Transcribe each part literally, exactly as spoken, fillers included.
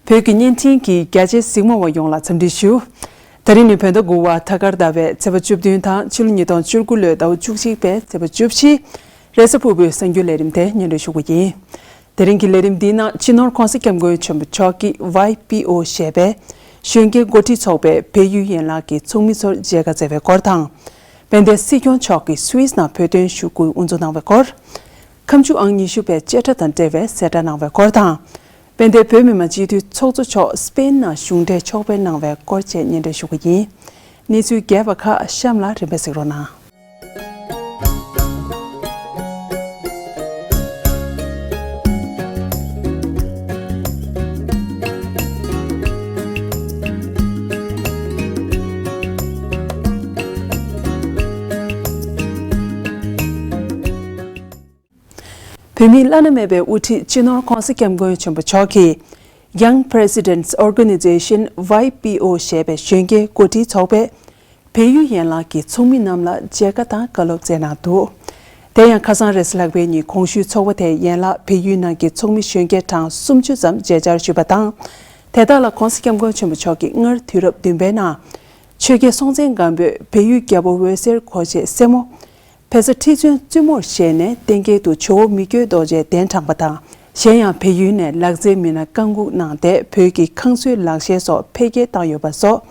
བོད་ཀྱི་བརྙན་འཕྲིན་གྱི་རྒྱ་ཆེའི་གཟིགས་མོ་བ་ཡོངས་ལ་འཚམས་འདྲི་ཞུ། ད་རིང་ནི་བོད་ཟླ་དགུ་བ་ཐ་སྐར་ཟླ་བའི་ཚེས་པ་བཅུ་བདུན་དང་ཕྱི་ལོ་ཉིས་སྟོང་བཅུ་དགུ་ལོའི་ཟླ་བ་བཅུ་གཅིག་པའི་ཚེས་པ་བཅུ་བཞི། རེས་གཟའ་ཕུར་བུའི་གསར་འགྱུར་ལས་རིམ་དེ་སྙན་སྒྲོན་ཞུ་གི་ཡིན། དེ་རིང་གི་ལས་རིམ་འདིའི་ནང་སྤྱི་ནོར་༸གོང་ས་༸སྐྱབས་མགོན་ཆེན་པོ་མཆོག་གིས་ཝའི་པི་ཨོ་ཞེས་པའི་གཞོན་སྐྱེས་འགོ་ཁྲིད་ཚོགས་པའི་བལ་ཡུལ་ཡན་ལག་གི་ཚོགས་མི་ཚོར་མཇལ་ཁ་བསྩལ་བའི་སྐོར་དང་། དཔལ་ལྡན་སྲིད་སྐྱོང་མཆོག་གིས་སུད་སི་ནང་བོད་དོན་ཞུ་སྐུལ་དབུ་འཛུགས་གནང་བའི་སྐོར། ཁ་མཆུ་ཨང་ཉི་ཤུ་པའི་བཅད་ཁྲ་དང་འབྲེལ་བའི་གསལ་བསྒྲགས་གནང་བའི་སྐོར་དང་། དཔལ་ལྡན་བོད་མི་མང་སྤྱི་འཐུས་ཚོགས་གཙོ་མཆོག་སྤེན་ནང་གཞུང་འབྲེལ་ཕྱོགས་ཕེབས་གནང་བའི་སྐོར་བཅས་སྙན་སྒྲོན་ཞུ་གི་ཡིན། གནས་ཚུལ་རྒྱས་པ་ཁག་གཤམ་ལ་རིམ་པས་གཟིགས་རོགས་གནང་། བོད་མིའི་བླ་ན་མེད་པའི་དབུ་ཁྲིད་སྤྱི་ནོར་༸གོང་ས་༸སྐྱབས་མགོན་ཆེན་པོ་མཆོག་གིས་Young Presidents Organization Y P O ཞེས་པའི་གཞོན་སྐྱེས་འགོ་ཁྲིད་ཚོགས་པའི་བལ་ཡུལ་ཡན་ལག་གི་ཚོགས་མི་རྣམས་ལ་མཇལ་ཁ་དང་བཀའ་སློབ་སྩལ་གནང་འདུག་དེ་ཡང་ཁ་སང་རེས་གཟའ་ལྷག་པའི་ཉིན་གོང་ཞུས་ཚོགས་པ་དེའི་ཡན་ལག་བལ་ཡུལ་ནང་གི་ཚོགས་མི་གཞོན་སྐྱེས་གྲངས་སུམ་ཅུ་ཙམ་མཇལ་བཅར་ཞུས་པ་དང་། དེ་དག་ལ་༸གོང་ས་༸སྐྱབས་མགོན་ཆེན་པོ་མཆོག་གིས་སྔར་དུས་རབས་བདུན་པའི་ནང་ཆོས་རྒྱལ་སྲོང་བཙན་སྒམ་པོས་བལ་ཡུལ་རྒྱལ་པོ་འོད་ཟེར་འཁོར་བཅས་སྲས་མོ་བལ་བཟའ་ཁྲི་བཙུན་བཙུན་མོར་བཞེས་ནས་གཏན་འཁེལ་དུ་ཇོ་བོ་མི་བསྐྱོད་རྡོ་རྗེ་གདན་དྲངས་པ་དང་། གཞན་ཡང་བལ་ཡུལ་ནས་ལག་རྩལ་མི་སྣ་བཀའ་འགུག་གནང་སྟེ་བོད་ཀྱི་ཁང་བཟོའི་ལག་ཤེས་སོགས་འཕེལ་རྒྱས་བཏང་ཡོད་པ་སོགས།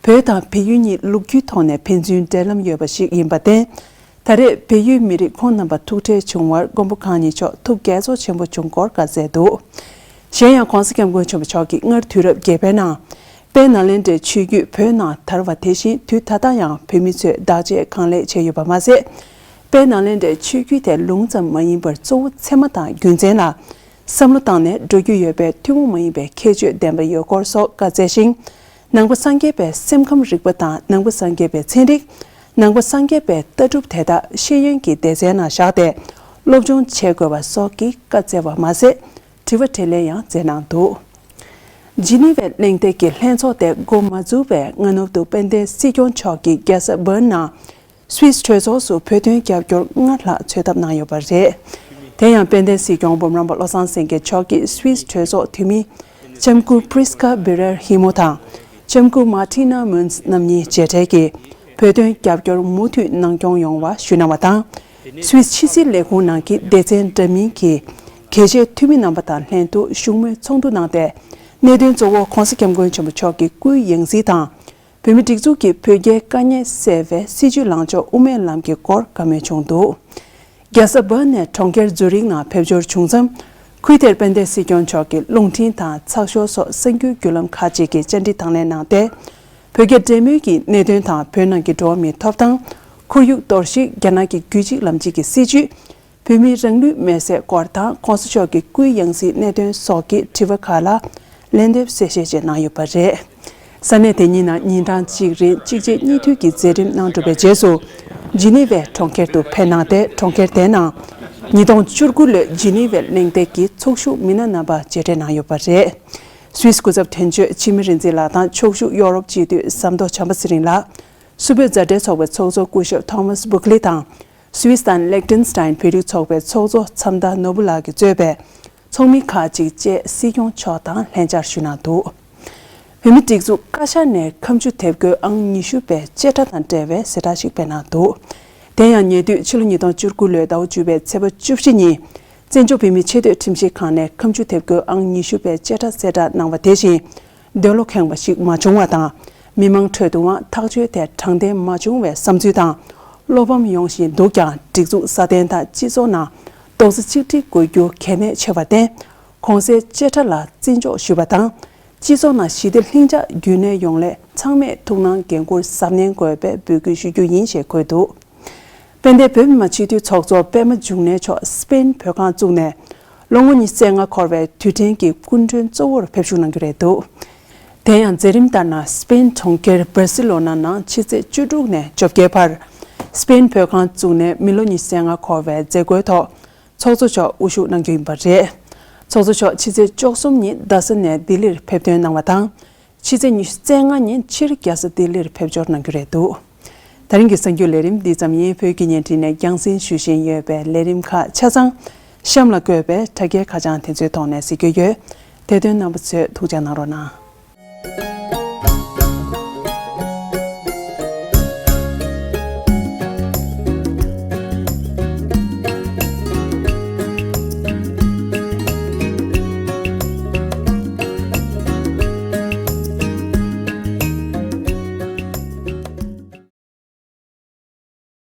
བོད་དང་བལ་ཡུལ་གཉིས་ལོ་རྒྱུས་ཐོག་ནས་ཕན་ཚུན་འབྲེལ་ལམ་ཡོད་པ་ཞིག་ཡིན་པར་བརྟེན། ད་རེས་བལ་ཡུལ་མི་རིགས་ཁོང་རྣམ་པ་ཐུག་འཕྲད་བྱུང་བར་མགོན་པོ་གང་ཉིད་མཆོག་ཐུགས་དགྱེས་ཚོར་ཆེན་པོ་བྱུང་སྐོར་བཀའ་སྩལ་འདུག་གཞན་ཡང་༸གོང་ས་༸སྐྱབས་མགོན་ཆེན་པོ་མཆོག་གིས་སྔར་དུས་རབས་བརྒྱད་པའི་ནང་། དཔལ་ནཱ་ལེནྡྲའི་ཆོས་བརྒྱུད་བོད་ནང་དར་བ་དེ་བཞིན་དུས་ད་ལྟ་ཡང་བོད་མི་ཚོས་བདག་གཅེས་གང་ལེགས་བྱས་ཡོད་པ་མ་ཟད། དཔལ་ནཱ་ལེནྡྲའི་ཆོས་བརྒྱུད་དེ་ལུང་ཙམ་མ་ཡིན་པར་གཙོ་བོ་ཚད་མ་དང་རྒྱུ་མཚན་ལ་བསམ་བློ་བཏང་ནས་འགྲོ་རྒྱུ་ཡོད་པའི་ཐུན་མོང་མ་ཡིན་པའི་ཁྱད་ཆོས་ལྡན་པ་ཡོད་སྐོར་སོགས་བཀའ་སྩལ་ཞིང་། ནང་པ་སངས་རྒྱས་པའི་སེམས་ཁམས་རིག་པ་དང་ནང་པ་སངས་རྒྱས་པའི་ཚན་རིག་ནང་པ་སངས་རྒྱས་པའི་ལྟ་གྲུབ་དེ་དག་ཤེས་ཡོན་གྱི་སྡེ་ཚན་ནང་བཞག་སྟེ་སློབ་སྦྱོང་བྱེད་དགོས་པ་སོགས་ཀྱི་བཀའ་སྩལ་བ་མ་ཟད། དྲི་བ་དྲིས་ལན་ཡང་སྩལ་གནང་འདུག་ཇི་ནི་ཝའི་གླེང་སྟེགས་ཀྱི་ལྷན་ཚོགས་དེ་འགོ་མ་འཛུགས་པའི་སྔ་ནུབ་ཏུ་དཔལ་ལྡན་སྲིད་སྐྱོང་མཆོག་གིས་རྒྱལ་ས་བྷརན་ནང་སུད་སི་གྲོས་ཚོགས་སུ་བོད་དོན་རྒྱབ་སྐྱོར་སྔར་ལྷག་འཚོལ་ཐབས་གནང་ཡོད་པ་རེད། དེ་ཡང་དཔལ་ལྡན་སྲིད་སྐྱོང་འབུམ་རམས་པ་བློ་བཟང་སེང་གེ་མཆོག་གིས་སུད་སི་གྲོས་ཚོགས་འཐུས་མི་ལྕམ་སྐུ་པྲིས་ཀ་བི་རེར་ཧི་མོ་དང་། ལྕམ་སྐུ་མཱ་ཊི་ན་མུན་སི་རྣམ་གཉིས་མཇལ་འཕྲད་ཀྱིས་བོད་དོན་རྒྱབ་སྐྱོར་མུ་མཐུད་གནང་སྐྱོང་ཡོང་བ་ཞུ་གནང་བ་དང་། སུད་སི་ཕྱི་སྲིད་ལས་ཁུངས་ནང་གི་སྡེ་ཚན་འདྲ་མིན་གྱི་གལ་ཆེའི་འཐུས་མི་རྣམ་པ་དང་ལྷན་དུ་བཞུགས་མོལ་ཚོགས་འདུ་གནང་སྟེ། གནད་དོན་གཙོ་བོ་༸གོང་ས་༸སྐྱབས་མགོན་ཆེན་པོ་མཆོག་གི་སྐུའི་ཡང་སྲིད་དང་། བོད་མི་སྒྲིག་འཛུགས་ཀྱིས་བོད་རྒྱའི་དཀའ་ངལ་སེལ་བའི་སྲིད་བྱུས་ལངས་ཕྱོགས་དབུ་མའི་ལམ་གྱི་སྐོར་བཀའ་མོལ་བྱུང་འདུག་རྒྱལ་ས་བྷརན་ནས་གྲོང་ཁྱེར་ཛུ་རིག་ནང་ཕེབས་འབྱོར་བྱུང་མཚམས། ཁུལ་དེར་དཔལ་ལྡན་སྲིད་སྐྱོང་མཆོག་གིས་རླུང་འཕྲིན་དང་ཚགས་ཤོག་སོགས་གསར་འགྱུར་བརྒྱུད་ལམ་ཁག་ཅིག་གི་བཅར་འདྲི་དང་ལེན་གནང་སྟེ། བོད་རྒྱ་འབྲེལ་མོལ་གྱི་གནད་དོན་དང་བོད་ནང་གི་འགྲོ་བ་མིའི་ཐོབ་ཐང་། ཁོར་ཡུག་གཏོར་བཤིག་རྒྱ་ནག་གི་རྒྱུད་གཅིག་ལམ་གཅིག་གི་སྲིད་བྱུས། བོད་མིའི་རང་ལུས་མེར་སྲེག་སྐོར་དང་༸གོང་ས་མཆོག་གི་སྐུའི་ཡང་སྲིད་གནད་དོན་སོགས་ཀྱི་དྲི་བ་ཁག་ལ་ལན་འདེབས་གསལ་བཤད་བཅས་གནང་ཡོད་པ་རེད། ས་གནས་དེ་གཉིས་ནང་ཉིན་གྲངས་གཅིག་རིང་གཅིག་རྗེས་གཉིས་མཐུད་ཀྱི་མཛད་རིམ་གནང་གྲུབ་པའི་རྗེས་སུ། ཇི་ནི་ཝའི་གྲོང་ཁྱེར་དུ་ཕེབས་གནང་སྟེ་གྲོང་ཁྱེར་དེའི་ནང་ཉིས་སྟོང་བཅུ་དགུ་ལོའི་ཇི་ནི་ཝའི་གླེང་སྟེགས་ཀྱི་ཚོགས་ཞུགས་མི་སྣ་རྣམ་པ་མཇལ་འཕྲད་གནང་ཡོད་པ་རེད། སུད་སི་སྐུ་ཚབ་དོན་གཅོད་འཆི་མེད་རིག་འཛིན་ལགས་དང་ཕྱོགས་བཞུགས་ཡོ་རོབ་སྤྱི་འཐུས་ཟམ་གདོང་བྱམས་པ་ཚེ་རིང་ལགས། སུད་བོད་མཛའ་འབྲེལ་ཚོགས་པའི་ཚོགས་གཙོ་སྐུ་ཞབས་ཐོ་མཱས་སྦུག་ལི་དང་། སུད་སི་དང་ལེག་ཏེན་སི་ཏཱན་བོད་རིགས་ཚོགས་པའི་ཚོགས་གཙོ་མཚམས་མཐའ་ནོར་བུ་ལགས་ཀྱིས་གཙོས་པའི་ཚོགས་མི་ཁག་ཅིག་བཅས་སྲིད་སྐྱོང་མཆོག་དང་ལྷན་བཅར་ཞུས་གནང་འདུག་བོད་མི་སྒྲིག་འཛུགས་བཀའ་ཤག་ནས་ཁ་མཆུ་དེབ་འགོད་ཨང་ཉི་ཤུ་པའི་བཅད་ཁྲ་དང་འབྲེལ་བའི་གསལ་བསྒྲགས་ཤིག་སྤེལ་གནང་འདུག་དེ་ཡང་ཉེ་དུས་ཕྱི་ལོ་ཉིས་སྟོང་བཅུ་དགུ་ལོའི་ཟླ་བ་བཅུ་པའི་ཚེས་པ་བཅུ་བཞི་ཉིན། བཙན་བྱོལ་བོད་མིའི་ཆེས་མཐོའི་ཁྲིམས་ཞིབ་ཁང་ནས་ཁ་མཆུ་དེབ་འགོད་ཨང་ཉི་ཤུ་པའི་བཅད་ཁྲ་གསལ་བསྒྲགས་གནང་བ་དེ་བཞིན། འདོད་བློ་ཁེངས་པ་ཞིག་མ་བྱུང་བ་དང་། མི་མང་ཁྲོད་དུའང་ཐག་གཅོད་དེ་དྲང་བདེན་མ་བྱུང་བའི་བསམ་ཚུལ་དང་། བློ་ཕམ་ཡོང་བཞིན་འདུག་ཀྱང་། སྒྲིག་འཛུགས་སྲ་བརྟན་དང་སྤྱི་ཚོགས་ནང་རྡོག་རྩ་གཅིག་སྒྲིལ་དགོས་རྒྱུ་གལ་གནད་ཆེ་བར་བརྟེན། གོང་གསལ་བཅད་ཁྲ་ལ་བརྩི་འཇོག་ཞུ་བ་དང་། སྤྱི་ཚོགས་ནང་ཞི་བདེ་ལྷིང་འཇགས་རྒྱུན་གནས་ཡོང་སླད་ཚང་མས་ཐུགས་སྣང་འགན་འཁུར་གཟབ་ནན་དགོས་པའི་འབོད་སྐུལ་ཞུ་རྒྱུ་ཡིན་ཞེས་འཁོད་འདུག་དཔལ་ལྡན་བོད་མི་མང་སྤྱི་འཐུས་ཚོགས་གཙོ་པད་མ་འབྱུང་གནས་མཆོག་སི་པེན་བོད་ཁང་བཙུགས་ནས། ལོ་ངོ་ཉི་ཤུ་རྩ་ལྔ་འཁོར་བའི་དུས་དྲན་གྱི་སྐུ་མགྲོན་གཙོ་བོར་ཕེབས་བཞུགས་གནང་རྒྱུ་རེད་འདུག་དེ་ཡང་མཛད་རིམ་ལྟར་ན། སི་པེན་གྲོང་ཁྱེར་སྦར་སི་ལོ་ན་ནང་ཕྱི་ཚེས་བཅུ་དྲུག་ནས་བཅོ་བརྒྱད་བར། སི་པེན་བོད་ཁང་བཙུགས་ནས་མི་ལོ་ཉི་ཤུ་རྩ་ལྔ་འཁོར་བའི་མཛད་སྒོའི་ཐོག་ཚོགས་གཙོ་མཆོག་དབུ་བཞུགས་གནང་རྒྱུ་ཡིན་པ་རེད། ཚོགས་གཙོ་མཆོག་ཕྱི་ཚེས་བཅུ་གསུམ་ཉིན་རྡ་ས་ནས་ལྡི་ལིར་ཕེབས་ཐོན་གནང་བ་དང་། ཕྱི་ཚེས་ཉི་ཤུ་རྩ་ལྔ་ཉིན་ཕྱིར་རྒྱལ་ས་ལྡི་ལིར་ཕེབས་འབྱོར་གནང་རྒྱུ་རེད་འདུག་ད་རིང་གི་གསར་འགྱུར་ལས་རིམ་འདི་ཙམ་ཡིན། བོད་ཀྱི་བརྙན་འཕྲིན་ནས་རྒྱང་སྲིང་ཞུ་བཞིན་ཡོད་པའི་ལས་རིམ་ཁག་ཆ་ཚང་གཤམ་ལ་བཀོད་པའི་དྲ་རྒྱའི་ཁ་བྱང་དེ་ཚོའི་ཐོག་ནས་གཟིགས་རྒྱུ་ཡོད། དེ་དོན་རྣམ་པ་ཚོས་ཐུགས་འཇགས་གནང་རོགས་གནང་།